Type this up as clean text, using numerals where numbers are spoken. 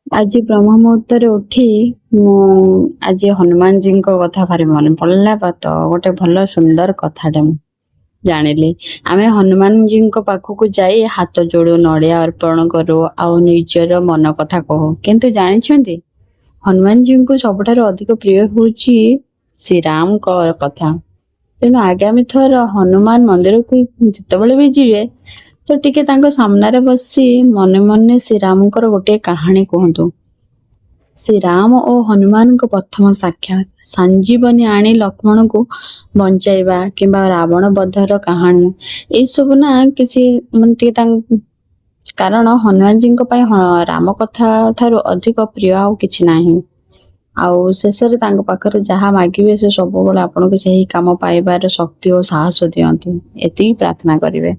ଆଜି ବ୍ରହ୍ମ ମୁହୂର୍ତ୍ତରେ ଉଠି ମୁଁ ଆଜି ହନୁମାନଜୀଙ୍କ କଥା ଭାରି ମନେ ପଡ଼ିଲା ବା ତ ଗୋଟେ ଭଲ ସୁନ୍ଦର କଥାଟେ ମୁଁ ଜାଣିଲି। ଆମେ ହନୁମାନଜୀଙ୍କ ପାଖକୁ ଯାଇ ହାତ ଯୋଡୁ, ନଡ଼ିଆ ଅର୍ପଣ କରୁ ଆଉ ନିଜର ମନ କଥା କହୁ। କିନ୍ତୁ ଜାଣିଛନ୍ତି, ହନୁମାନଜୀଙ୍କୁ ସବୁଠାରୁ ଅଧିକ ପ୍ରିୟ ହେଉଛି ଶ୍ରୀରାମଙ୍କ କଥା। ତେଣୁ ଆଗାମୀ ଥର ହନୁମାନ ମନ୍ଦିରକୁ ଯେତେବେଳେ ବି ଯିବେ ତ ଟିକେ ତାଙ୍କ ସାମ୍ନାରେ ବସି ମନେ ମନେ ଶ୍ରୀରାମଙ୍କର ଗୋଟିଏ କାହାଣୀ କୁହନ୍ତୁ। ଶ୍ରୀରାମ ଓ ହନୁମାନଙ୍କ ପ୍ରଥମ ସାକ୍ଷାତ, ସଞ୍ଜୀବନୀ ଆଣି ଲକ୍ଷ୍ମଣଙ୍କୁ ବଞ୍ଚାଇବା କିମ୍ବା ରାବଣ ବଧର କାହାଣୀ, ଏଇସବୁ ନା କିଛି ମାନେ ଟିକେ ତାଙ୍କ, କାରଣ ହନୁମାନଜୀଙ୍କ ପାଇଁ ରାମ କଥା ଠାରୁ ଅଧିକ ପ୍ରିୟ ଆଉ କିଛି ନାହିଁ। ଆଉ ଶେଷରେ ତାଙ୍କ ପାଖରେ ଯାହା ମାଗିବେ, ସେ ସବୁବେଳେ ଆପଣଙ୍କୁ ସେହି କାମ ପାଇବାର ଶକ୍ତି ଓ ସାହସ ଦିଅନ୍ତୁ, ଏତିକି ପ୍ରାର୍ଥନା କରିବେ।